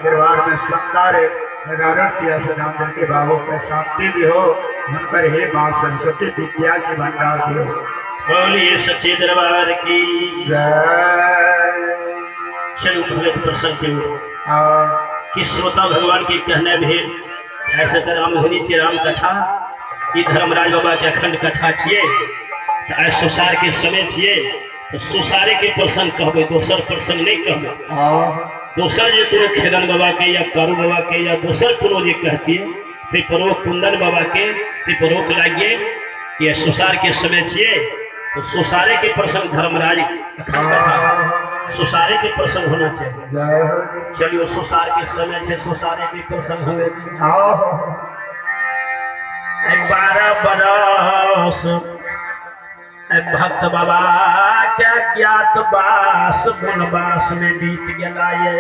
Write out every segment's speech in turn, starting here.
दरबार में शानदार हजारों रुपया से दान करके बाबू के शांति दिहो, हुनकर हे माँ सरस्वती विद्या के भंडार दिहो। बोलिए सच्चे दरबार की जय। चलू भगत प्रसंग के ओर कि श्रोता भगवान के कहने भेल ऐसे तो रामधुनी छी राम कथा, ई धर्मराज बाबा के अखंड कथा छियै, तऽ आइ सुसार के समय छियै, तऽ सुसारे के प्रसंग कहबै, दोसर प्रसंग नहीं कहबै। दोसर जे कोनो खेदन बाबा के या कारू बाबा के या दोसर कोनो जे कहतियै तै पर ओ कुंदन बाबा के तै पर रोक लागिए कि सुसार के समय छियै, तो सुसारे के प्रसंग धर्मराज अखंड कथा सुसारे के प्रसंग होना चाहिए। चलियो सुसार के समय छे, सुसारे के प्रसंग हुए। 12 बरस भक्त बाबा के ज्ञात बास वनवास में बीत गया ये।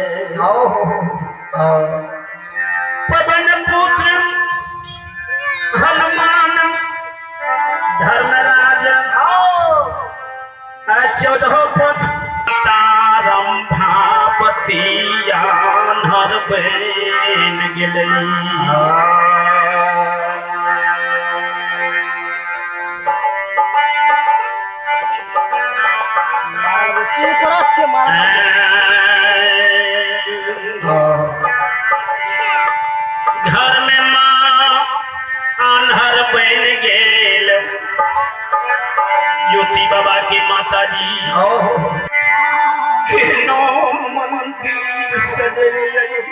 पवन पुत्र हनुमान धर्मराज 14 पथ तारम भावती आन्हर बन गेलै। घर में माँ आन्हर बन गेल, ज्योति बाबा के माता जी केनो मंदिर सजलियै,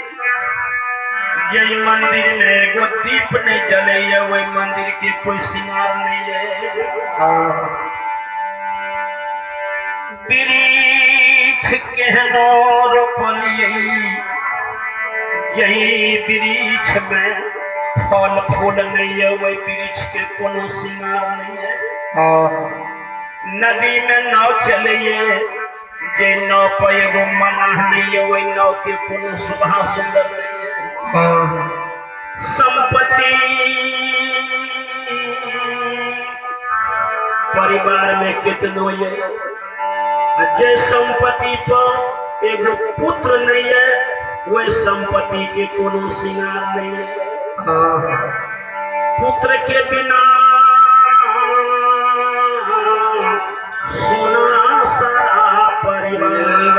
जय मंदिर में एगो दीप नहीं जलैया, वही मंदिर के कोई सिंगार नहीं है। वृक्ष केहनो रोपलियै, यही वृक्ष में फल फूल नहीं है, वही वृक्ष के कोनो सिंगार नहीं है। नदी में नाव चलैये, जे नाव पर एगो मनाह नहीं है, वही नाव के कोनो शोभा सुंदर नहीं है। संपत्ति परिवार में कितनो ये, जे संपत्ति पर एगो पुत्र नहीं है, वही संपत्ति के कोनो सिंगार नहीं है। पुत्र के बिना सोना सारा परिवार।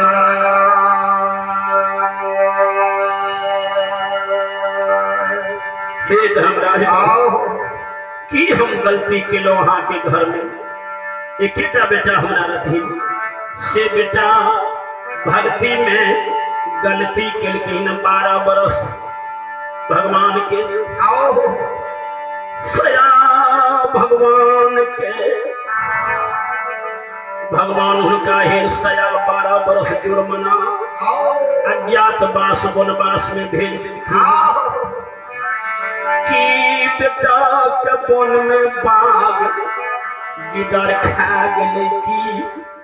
हे धर्मराज की हम गलती केलहुँ अहाँ के घर में, एकेटा बेटा हमरा रहथिन, से बेटा भक्ति में गलती केलखिन 12 बरस भगवान के सया भगवान के भगवान हुनका हे सया 12 बरस जुर्माना अज्ञात वास वनवास में भेज देलखिन। कि बेटा के वन में बाघ गिदड़ खा गेलै, की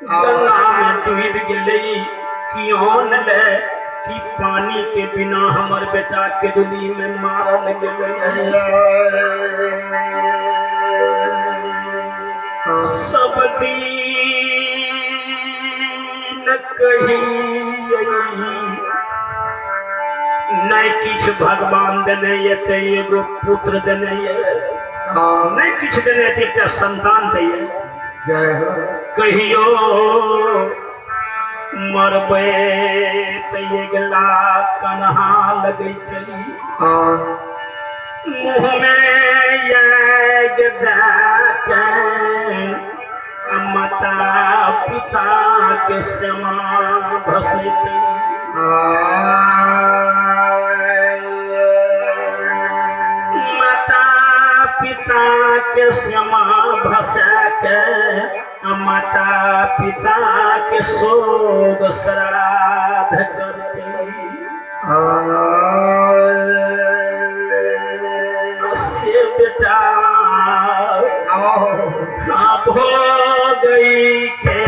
गंगा में डूबि गेलै, की अन्न ले कि पानी के बिना हमर बेटा के दुनी में मारल गेलै। सब दिन कही नहीं किछु भगवान देने ये ते एगो पुत्र देने ये, नहीं किछु देने ते एकटा संतान दैये। कहियो मरबै ते अगिला कन्हा लगैतै, मुँह में आगि दए के माता पिता के क्षमा भसैतै। माता पिता के क्षमा भसा के माता पिता के शोक श्राद्ध करते। से बेटा हो गई के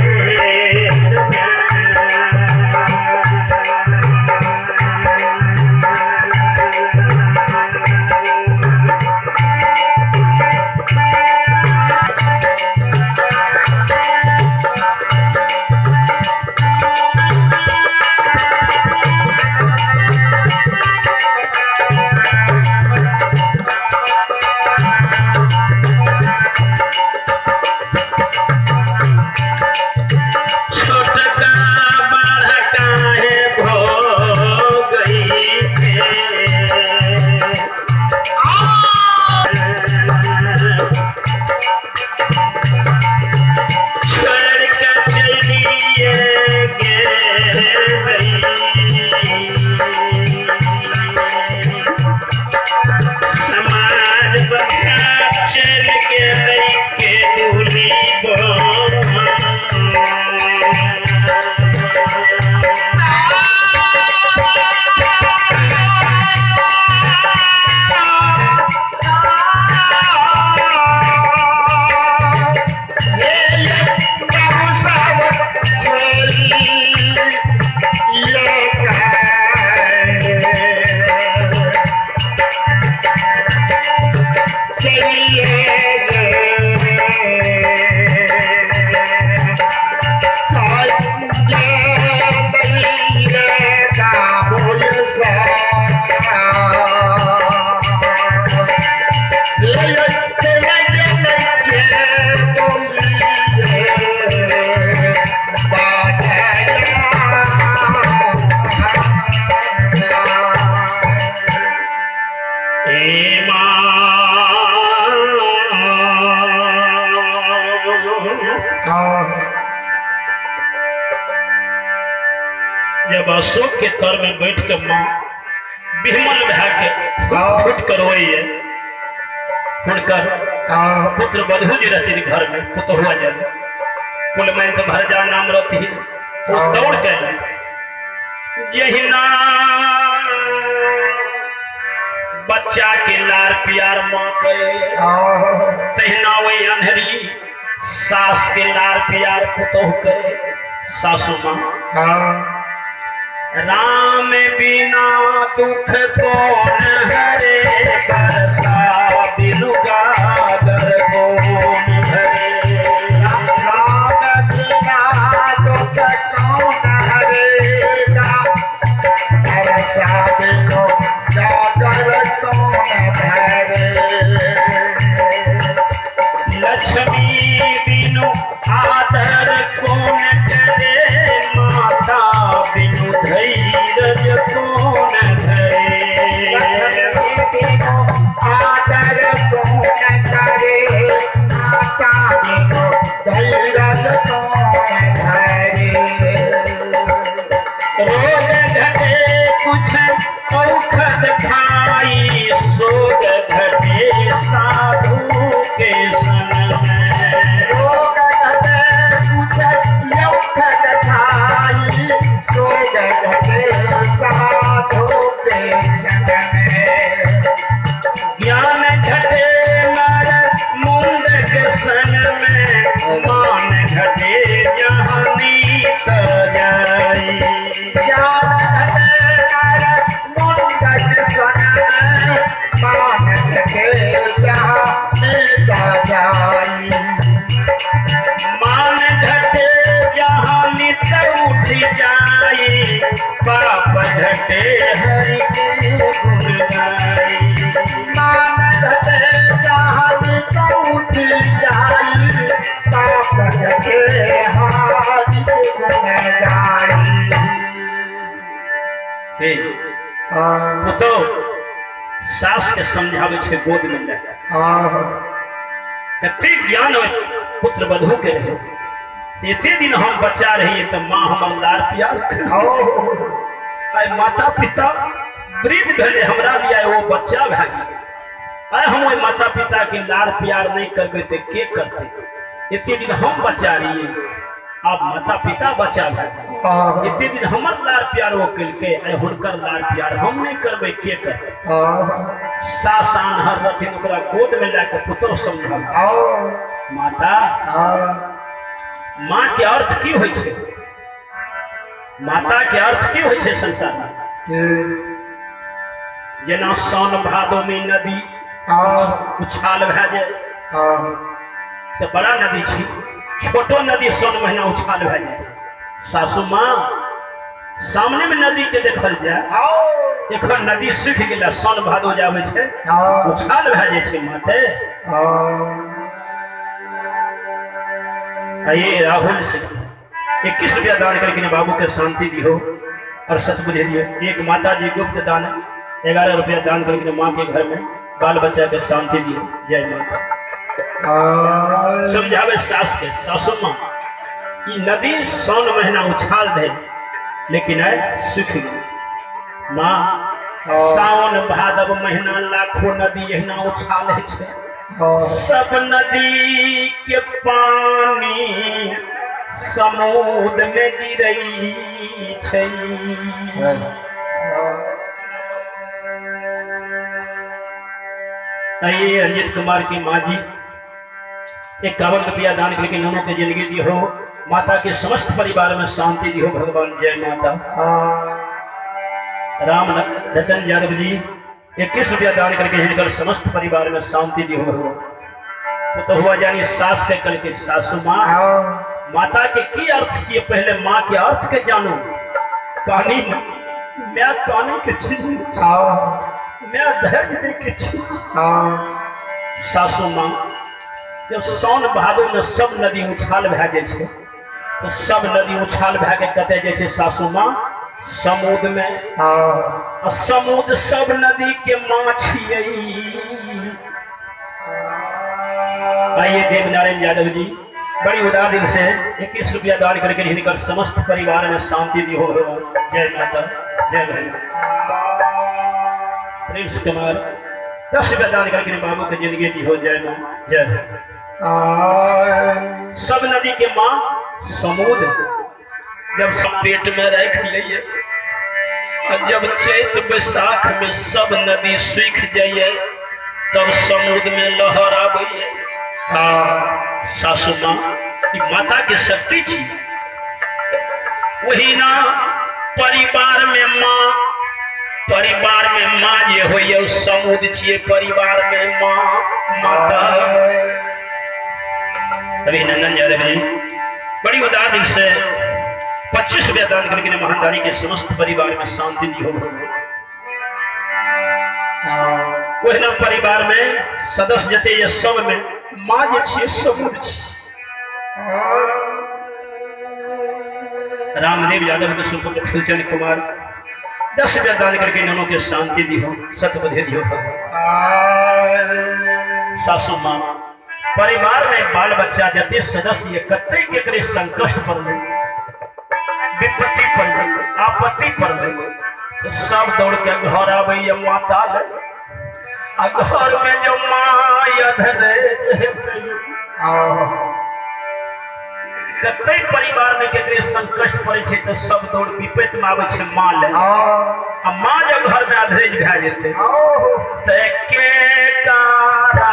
अशोक के तर में बैठ के माँ बिहमल भए के फुट कर रोइए। हुनकर पुत्र बधू जी रहती घर में, पुतहुआ जाए कुलमंत भरजा नाम रहती, वो दौड़ के जहिना बच्चा के लार प्यार माँ करे तहिना वही अन्हरी सास के लार प्यार पुतोह करे सासू माँ। राम बिना दुख कौन हरे, बरसा बिनु गागर कौन भरे। राम बिना दुख कौन हरेगा, बरसा बिनु गागर कौन भरे। लक्ष्मी बिनु आदर कौन करे, माता बिनु धैर्य कौन धरे। लक्ष्मी बिनु आदर कौन करे, माता बिनु धैर्य कौन धरे। रोग घटे कुछ औखद खाई, सोग घटे साधु के संग में। रोग घटे कुछ औखद खाई, सोग घटे साधु के संग में। ज्ञान घटे नर मुंडक संग में, मान घटे जहाँ नीत जाई। ज्ञान घटे नर मुंडक संग में, मान घटे जहाँ नीत जाई। मान घटे जहाँ नित उठ जाई, पाप घटे हरि के गुण गाई। मान घटे जहाँ नित उठ जाई, पाप घटे हरि के गुण गाई। पुतोह सास के समझावे छे गोद में ले, कते ज्ञान पुत्र बधू के रहे। एते दिन हम बच्चा रहिए तो माँ हमर लार प्यार आइ माता पिता वृद्ध भेले, हमरा भी आइ वो बच्चा भए गेल। आइ हम ओहि माता पिता के लार प्यार नहीं करबै तऽ के करतै। एते दिन हम बच्चा रहिए, आब माता पिता बच्चा भए गेल। एते दिन हमर लार प्यार ओ केलकै, आइ हुनकर लार प्यार हम नहीं करबै, के करतै। सास आन्हर रहथिन, ओकरा गोद में लए कऽ पुतोह समझाबै। माता, माँ के अर्थ की होइ छै? माता के अर्थ की होइ छै संसार में? जेना साउन भादो में नदी उछाल भए जाए तऽ बड़ा नदी छी, छोटो नदी साउन महीना उछाल भए जाइ छै। सासू माँ सामने में नदी के देखल जाए, एखन नदी सूखि गेल, साउन भादो जाबै छै उछाल भए जाइ छै माते। आइए राहुल से 21 रुपया दान करके बाबू के शांति दिहो और सतबुद्धि दियो। एक माता जी गुप्त दान 11 रुपया दान करके माँ के घर में बाल बच्चा के शांति दियो। जय माता। समझावे सास के, सासू माँ ई नदी साउन महीना उछाल दे, लेकिन आय सूख गई। माँ सावन भादव महीना लाखों नदी एहिना उछाल है छै, सब नदी के पानी समुद्र में गिरई छै। आइए रंजित कुमार की माँ जी 51 रुपया दान करके ननों के जिंदगी दी हो, माता के समस्त परिवार में शांति दी हो भगवान। जय माता। राम रतन यादव जी 21 रुपया दान करके हिनकर समस्त परिवार में शांति दी हो भगवान। तो हुआ जानी सास के कल के सासू माँ माता के की अर्थ चाहिए, पहले माँ के अर्थ के जानो। कहानी मैं कहानी के चीज मैं धैर्य दे के चीज। सासू माँ जब साउन भादो में सब नदी उछाल भए जाइ छै तो सब नदी उछाल भए के कतऽ जाइ छै सासू माँ? समुद्र में। आ समुद्र सब नदी के माँ छियै। आइए देवनारायण यादव जी बड़ी उदार दिल से 21 रुपया दान करके हिनकर समस्त परिवार में शांति दी हो भगवान। जय माता, जय भैया। प्रिंस कुमार 10 रुपया दान करके बाबू के जिंदगी दी हो। जय माँ, जय। सब नदी के माँ समुद्र जब सब पेट में रख लिए और जब चैत बैसाख में सब नदी सूख जाइए तब समुद्र में लहर आबैये। सासू माँ माता के शक्ति छी। वही ना परिवार में माँ, परिवार में माँ जे होइए समुद्र छिए, परिवार में माँ माता। अभिनंदन यादव जी बड़ी उदार दिल से 25 रुपया दान करके महानदानी के समस्त परिवार में शांति दी हो। वही ना परिवार में सदस्य जते ये सब में माँ जे छिए समुद्र छी। रामदेव यादव के सुपुत्र फूलचंद कुमार 10 रुपया दान करके ननों के शांति दी हो, सतबुद्धि दी हो। सासू माँ परिवार में बाल बच्चा जते सदस्य कते केकरे संकट पड़ले, विपत्ति पड़ले, आपत्ति पड़ले तो सब दौड़ के घर आबैया माता ले। आ घर में जो माँ अधरे कते परिवार में केकरे संकट पड़े छै तो सब दौड़ विपत्ति में आबै छै माँ ले। आ माँ जब घर में अधरेज भए जेतै ते के कारा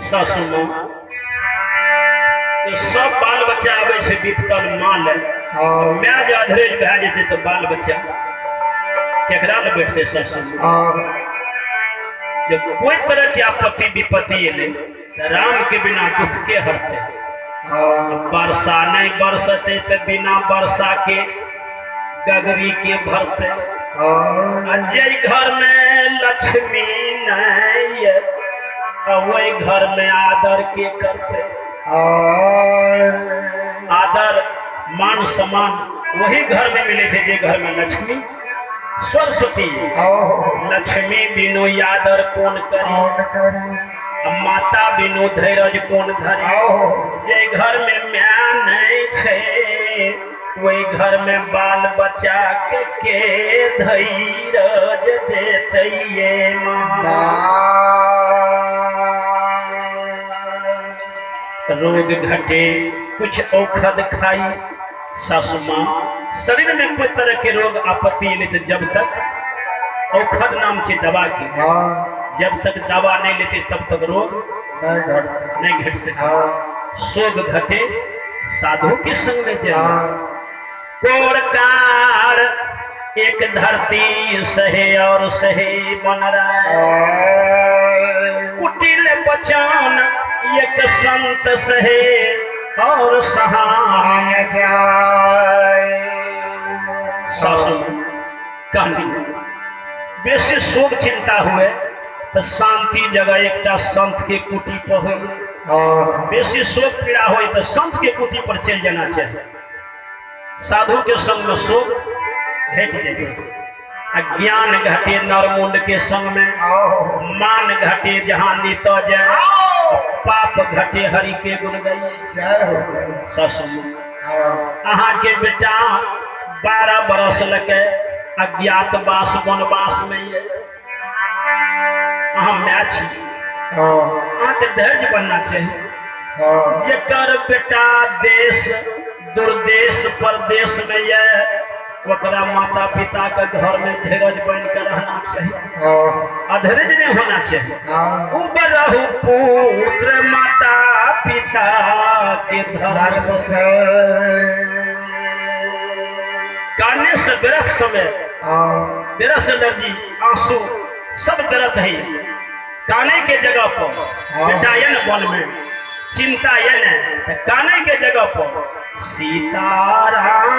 सासू माँ तो सब बाल बच्चा आबै छै विपतल माँ ले। माय जे अधरेज भए जेतै तो बाल बच्चा केकरा ले बैठतै सासू माँ? जब कोई तरह के आपत्ति विपत्ति एलै तो राम के बिना दुख के हरतै। वर्षा नहीं बरसते तो बिना वर्षा के गगरी के भरते। जे घर में लक्ष्मी नहीं वही घर में आदर के करते। आदर मान सम्मान वही घर में मिले छे जे घर में लक्ष्मी सरस्वती। लक्ष्मी बिनु आदर कौन करे, माता बिनु धैर्य कौन धरे। जे घर में माय नहीं छे वही घर में बाल बच्चा के धैर्य देते माँ। रोग घटे कुछ औषध खाई सासू माँ। शरीर में कोई तरह के रोग आपत्ति लेते जब तक औषध नाम से दवा की, जब तक दवा नहीं लेते तब तक रोग नहीं घट सकता। शोक घटे साधु के संग में जाए। कोरकार एक धरती सहे और सहे बन रहा, कुटिल बचान एक संत सहे और सहान। सासू कहनी बेसी शोक चिंता हुए तो शांति जगह एकटा संत के कुटी पर हो। बेसी शोक पीड़ा हो तो संत के कुटी पर चल जाना चाहिए। साधु के संग में शोक भेट जाइ छै। अज्ञान घटे नरमुंड के संग में, मान घटे जहाँ नित जाय, पाप घटे हरि के गुण गाइए। जय हो सासु अहाँ के बेटा 12 बरस लके अज्ञातवास वनवास में ये अहाँ my छी, अहाँ के धैर्य बनना चाहिए। जेकर बेटा देश दुर्देश परदेश में ये ओकरा माता पिता के घर में धीरज बन के रहना चाहिए, अधीरज नहीं होना चाहिए। उबरहु पुत्र माता पिता के धर्म से, काने से व्यर्थ समय व्यर्थ से दर्जी आंसू सब व्यर्थ है। काने के जगह पर बेटा ये न वन में चिंता ये न, काने के जगह पर सीताराम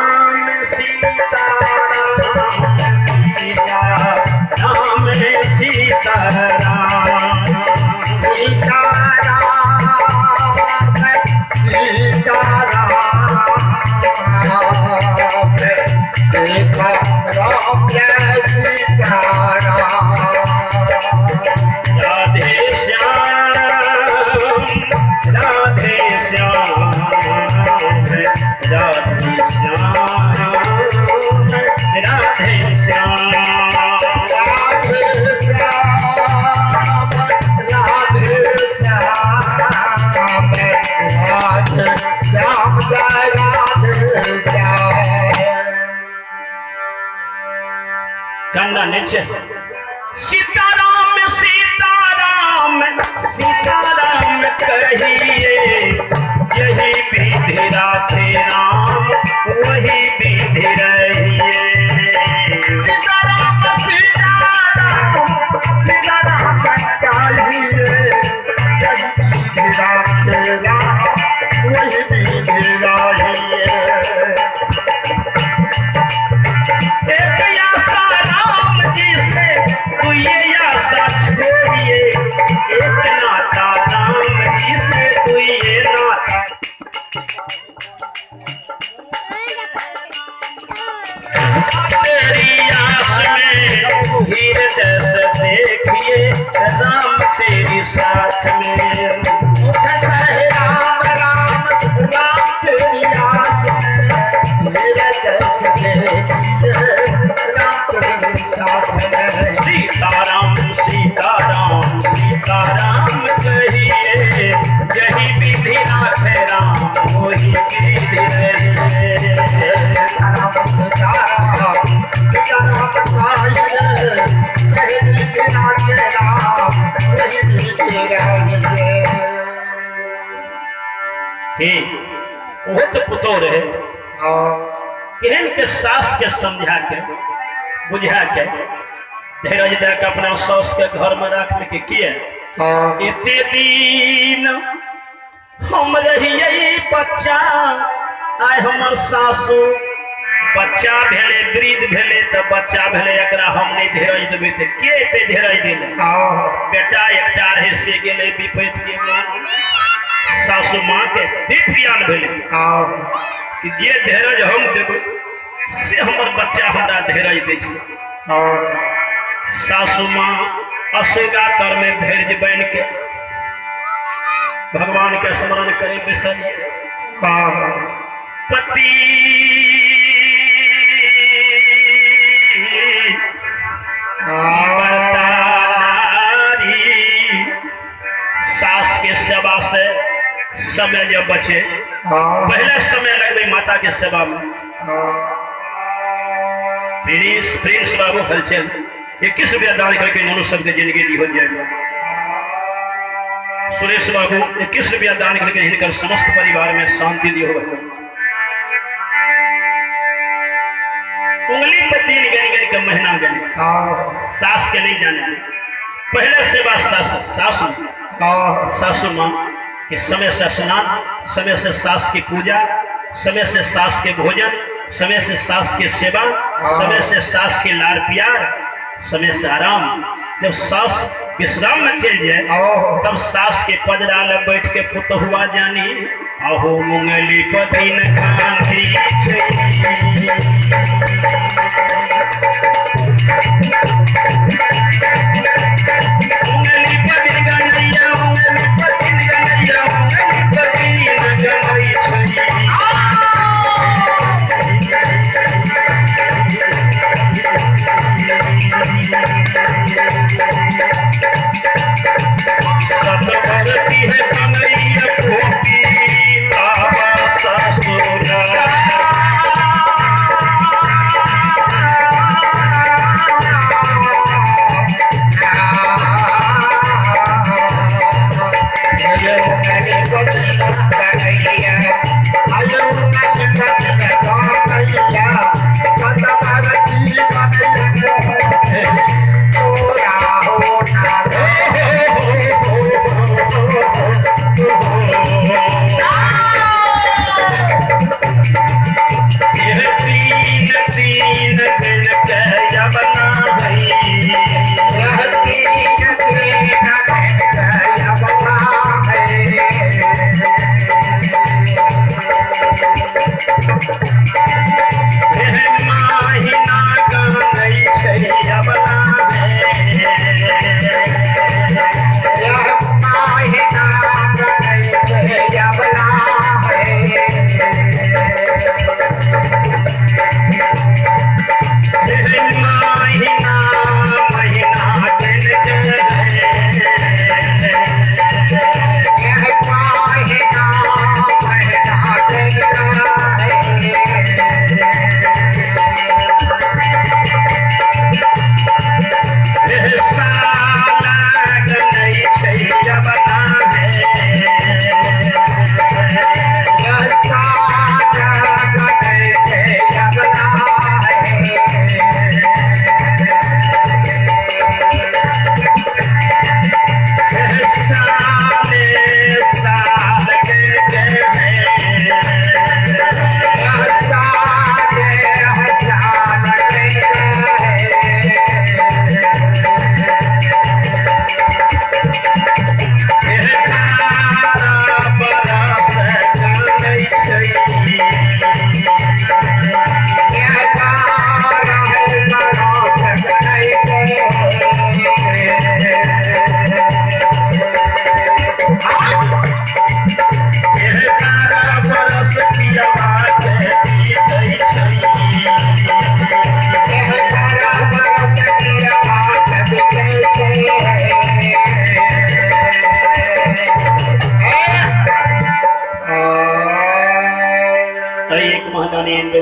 सीताराम सीताराम सीताराम सीताराम सीताराम सीताराम सीताराम। राधे श्याम राधे श्याम राधे श्याम राधे श्याम राधे श्याम राधे श्याम राधे श्याम जय राधे श्याम। कान्ना नहीं चाहिए। सीताराम सीताराम सीताराम कहिए, यही विधि राधे राम वही विधि रहिए। सीताराम सीताराम सीताराम कहिए, यही विधि राधे राम वही विधि रहिए। एक आशा राम जी से ये आशा छोड़िए, एक नाता राम जी से ये नाता। तेरी आस में हृदय से देखिए राम तेरी साथ में। राम राम राम तेरी आस में हृदय से देखिए राम तेरी साथ में। सीताराम सीताराम सीताराम कहिए, यही विधि राधे राम वही विधि रहिए। सीताराम सीताराम सीताराम कहिए, यही विधि राधे राम वही विधि रहिए। ठीक वो तो पुतो रहे केहन के सास के समझा के बुझा के धीरज दे के अपना सास के घर में रख के किए। एते दिन हम रहिए बच्चा, आइ हमर सासु बच्चा भेले वृद्ध भेले तो बच्चा भेले, एकरा हम नहीं धीरज देबै तो के एते धीरज देले। बेटा एकटा रहे से गेलै विपैत के सासु माँ के दिव्य ज्ञान भेलै कि जे धीरज हम देबै से हमर बच्चा हमरा धीरज दै छै। सासु माँ अशोका तर में धैर्य बन के भगवान के स्मरण करे बैसलिए। पति नारी सास के सेवा से समय जब बचे, पहले समय लगबे माता के सेवा में। प्रिंस प्रिंस बाबू हलचल 21 रुपया दान करके नोनू सबके जिंदगी दी हो जाएगा। सुरेश बाबू 21 रुपया दान करके हिनकर समस्त परिवार में शांति दी हो। उंगली पर दिन गन गन के महीना गन सास के नहीं जाने। पहले सेवा सास सासू सासू माँ कि समय से स्नान, समय से सास की पूजा, समय से सास के भोजन, समय से सास की सेवा, समय से सास के लार प्यार, समय से आराम। जब सास विश्राम में चल जाए तब सास के पजरा में बैठ के पुतहुआ जानी अहो मुंगली पतिन कांधी मुंगली पतिन गनैया मुंगली पतिन गनैया मुंगली पतिन गनैया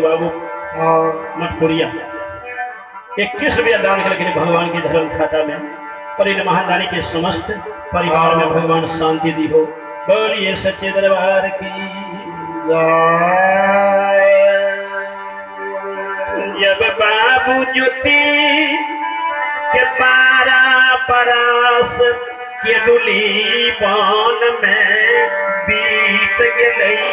बाबू मटपुरिया 21 रुपया दान करके भगवान के धर्म खाता में और इन महादानी के समस्त परिवार में भगवान शांति दी हो। बोलिए सच्चे दरबार की जब बाबू ज्योति के 12 बरस के डुली बन में बीत गई।